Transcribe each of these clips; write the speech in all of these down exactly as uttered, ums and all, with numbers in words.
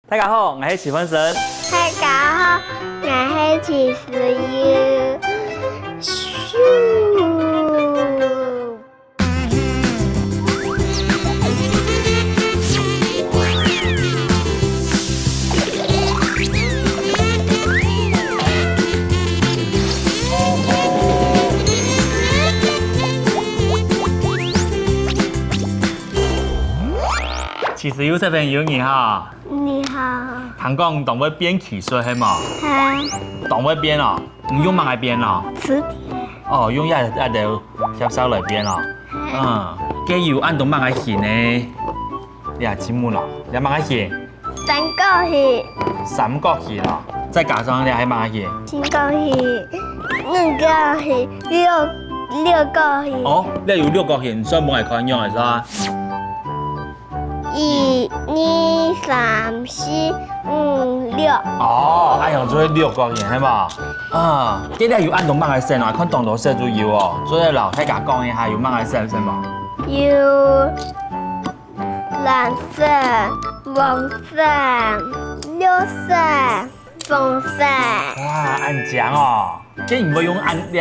大家好，𠊎係徐煥昇。大家好，𠊎係徐思悠。咻！徐思悠小朋友你好。 你好。聽講當會編奇術係無？係。當會編哦，你用麼个編哦？詞典。哦，用這這兜協手來編哦。係。嗯，該有恁多麼个形呢？這積木咯，這麼个形？三角形。三角形咯，再加上這係麼个形？正方形、五角形、六六角形。哦，這有六角形，算分𠊎看樣仔係吧？ 一、二、三、四、五、六。哦，恁樣就係六角形係無？啊，該這有恁多麼个色哦，看當多色就有哦。所以摎大家講一下有麼个色係無？有藍色、黃色、綠色、紅色。哇，恁靚哦！ 該你會用恁這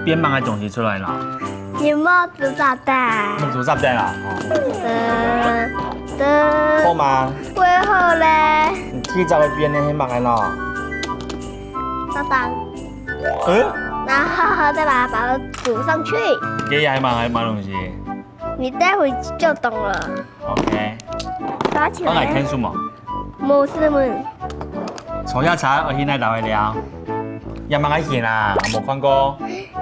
編麼个東西出來呢？用目珠眨等。目珠眨等啊？哦。噔噔。好嗎？會好咧。你第一隻會編个係麼个呢？眨等。嗯？然後再把它把它組上去。該也係麼个麼个東西？ 你待會就懂了。OK。抓起來。我來看書無？無事無。坐下車，愛去哪位尞？這麼个形啊？無看過。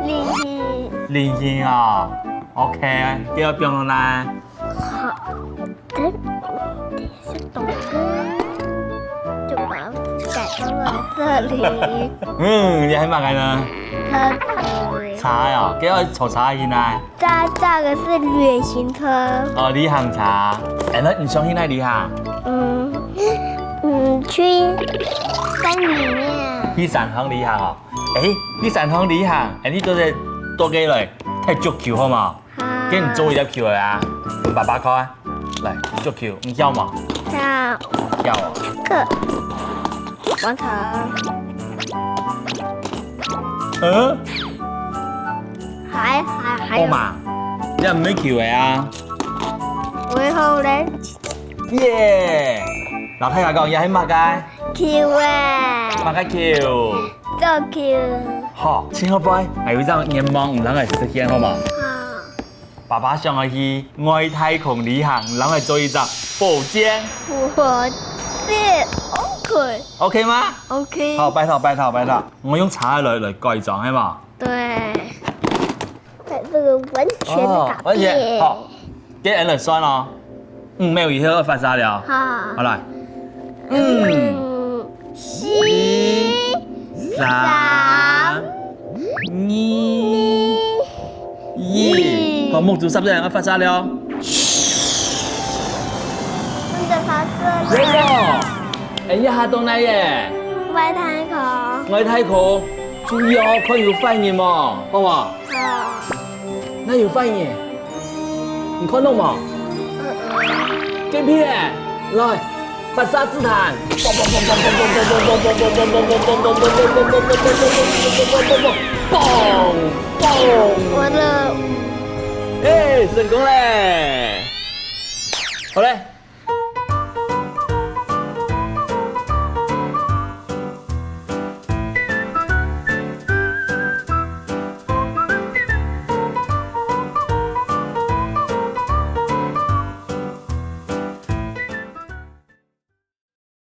菱形。菱形啊？OK，該愛放到哪？好，等，等一下懂了，就把它改到了這裡。嗯，這係麼个呢？車子。車啊，該愛坐車去哪？ 這，這個是旅行車。哦，旅行車。哎，該你想去哪旅行？嗯，嗯，去山裡面。去山項旅行哦。哎，去山項旅行，哎，你做得做个來，踢足球好無？好。該你做一粒球來啊，分爸爸看。來，踢足球，你曉無？曉。曉哦。這個。完成。嗯？ 還，還，還有。好嘛，這毋係球仔啊。會好咧。耶！摎大家講，這係麼个？球仔。麼个球？足球。好，盡好，𠊎有一個願望，你摎𠊎實現，好無？好。爸爸想愛去外太空旅行，你摎𠊎做一隻火箭。火箭，OK。OK嗎？OK。好，拜託，拜託，拜託。𠊎用車來，來改裝，係無？ 對，把這個完全的改變。哦，完全，好，該𠊎來算哦。五秒以後愛發射了。好。好，來。五、嗯，四、三、三、二、一。好，目珠眨等，愛發射了。真的發射了。有無？哎，這下到哪位？外太空。外太空。 注意哦，看有壞人無，好無？好。哪有壞人？你看到無？嗯，嗯。該片，來，發射子彈。砰！砰！完了。哎，成功咧！好咧，